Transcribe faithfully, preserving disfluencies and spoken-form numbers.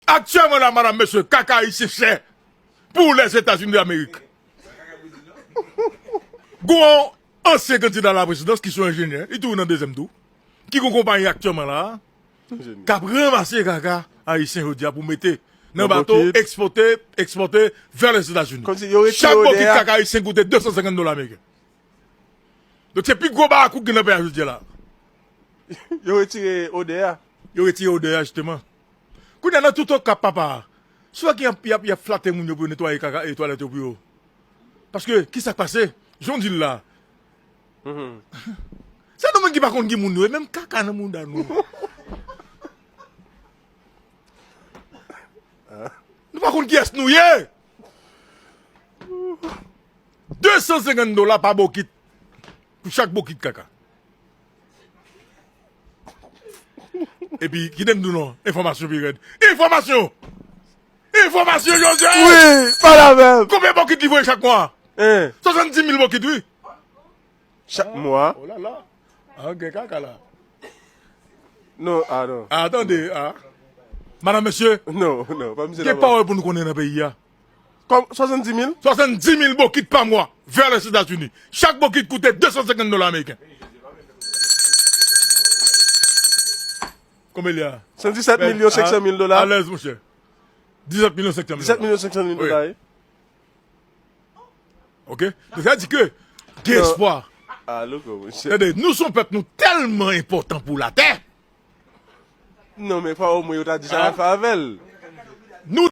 Aktyèlman la, madanm, mesye, kaka ayisyen chè pou Lèzetazini Damerik. Gon ansyen kandida laprezidans ki se yon enjenyè, li toujou nan dezyèm tou, ki gon konpayi aktyèlman la, k ap ranmase kaka ayisyen jodi a pou mete nan bato, ekspòte, ekspòte vè Lèzetazini. Chak bokit kaka ayisyen koute de san senkant dola ameriken. Donk se pi gwo barakout ki nan peyi a jodi a la. Yo retire odè a. Yo retire odè a, jisteman. Kounye a, nan tout Okap, papa, sou wè ki y ap, y ap, y ap flate moun yo pou yo netwaye kaka e twalèt yo pou yo. Paske, ki sa k pase? Jan w di l la. Se nou menm ki pa konn ki moun nou ye, menm kaka nan mouda nou. Nou pa konn kiyès nou ye. De san senkant dola pa bokit. Pou chak bokit kaka. Epi, kite m di w non, enfòmasyon pi rèd. Enfòmasyon! Enfòmasyon, Joseph! Wi, pale avè m! Konbyen bokit li voye chak mwa? Hein? Swasanndimil bokit, wi. Chak mwa? Oh la la. Ah, gen kaka la. Non, ah non. Ah, tande, ah. Madanm, mesye, non, non, pa misye gen pawòl pou nou konnen nan peyi a. Kòm swasanndimil? Swasanndimil bokit pa mwa vè Lèzetazini. Chak bokit koute de san senkant dola ameriken. Konbyen li a? San disèt milyon senk san mil dola. Alèz, monchè. Disèt milyon senk san mil dola. Disèt milyon senk san mil dola, wi. Ok? Donk, sa di ke gen espwa. Ah, louko, monchè. Tande, nou se yon pèp, nou tèlman enpòtan pou latè. Non, men fò omwen yo ta di sa, fè avè l.